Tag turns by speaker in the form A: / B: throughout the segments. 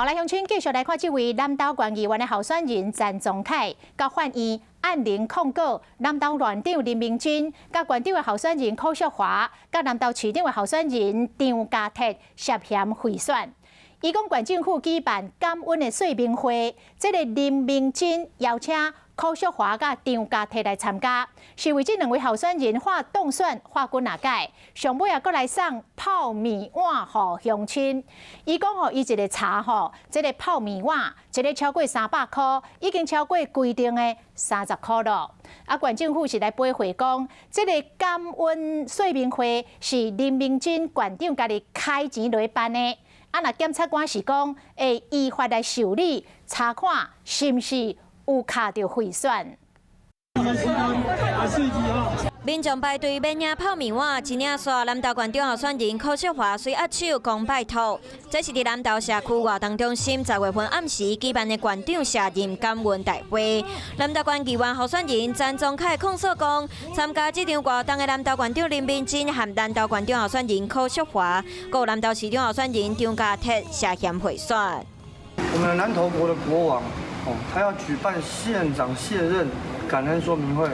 A: 好，來鄉親繼續來看這位南投縣議員的候選人陳宗凱，佮法院按鈴控告南投縣長林明楨，佮縣長的候選人柯淑華，佮南投市長的候選人張家鐵涉嫌賄選。伊講縣政府舉辦感恩的說明會，這個林明楨邀請柯淑華佮張家鐵來參加，是為這兩位候選人發凍蒜發幾若改，上尾也閣來送泡麵碗予鄉親。伊講吼，伊一个查吼，這个泡麵碗一个超過300箍，已經超過規定的30箍咯。啊，縣政府是來駁回講，這個感恩說明會是林明楨縣長家己開錢來辦的。啊，若檢察官是講會依法來受理，查看是毋是有卡著賄選。
B: 民眾排隊欲領泡麵碗，一領煞南投縣長候選人柯淑華隨握手講拜託。這是佇南投社區活動中心10月份暗時舉辦的縣長卸任感恩大會。南投縣議員候選人陳宗凱控訴講，參加這場活動的南投縣長林明楨和南投縣長候選人柯淑華，閣有南投市長候選人張家鐵涉嫌賄選。
C: 我們南投國的國王，哦，他要舉辦縣長卸任感恩說明會。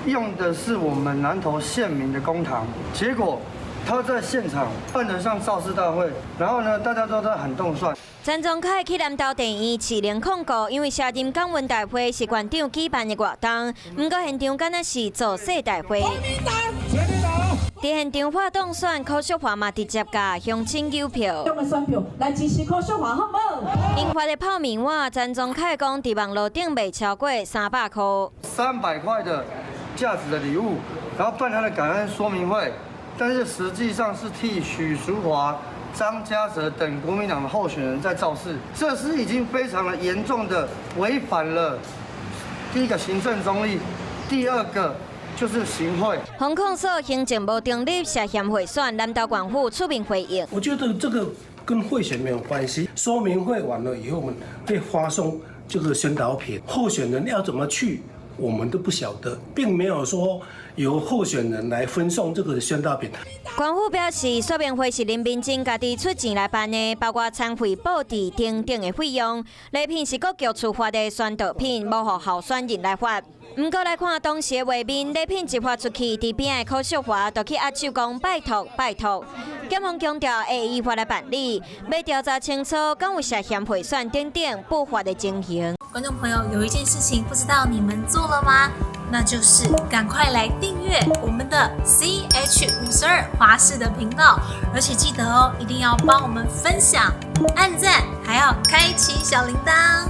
C: 用的是我們南投縣民的公帑，結果他在現場辦得像造勢大會，然後呢，大家都在喊凍蒜。
B: 陳宗凱去南投地院揤鈴控告，因為卸任感恩大會是縣長舉辦的活動，毋過現場敢若是造勢大會。佇現場發凍蒜，柯淑華嘛直接共鄉親郵票。
D: 用的選票來支持柯淑華，好無？𪜶
B: 發的泡麵碗，陳宗凱講，佇網路頂賣超過300箍。
C: 300塊的價值的禮物，然後辦他的感恩說明會，但是實際上是替許淑華、張家澤等國民黨的候選人在造勢，這是已經非常的嚴重的違反了第一個行政中立，第二個就是行賄。
B: 予控訴行政無中立，涉嫌賄選，南投縣府出面回應。
E: 我覺得這個跟賄選沒有關係，說明會完了以後，我們會發送這個宣導品，候選人要怎麼去，我們都不曉得，並沒有說由候選人來分送這個宣導品。
B: 縣府表示，說明會是林明楨家己出錢來辦的，包括餐費、布置等等的費用。禮品是國局處發的宣導品，無予候選人來發。毋過來看當時的畫面，禮品一發出去，佇邊的柯淑華就去握手講拜託拜託。檢方強調會依法來辦理，欲調查清楚，敢有涉嫌賄選等等不法的情形。
F: 觀眾朋友，有一件事情不知道你們做了嗎？那就是趕快來訂閱我們的 CH52華視的頻道，而且記得哦，一定要幫我們分享、按讚，還要開啟小鈴鐺。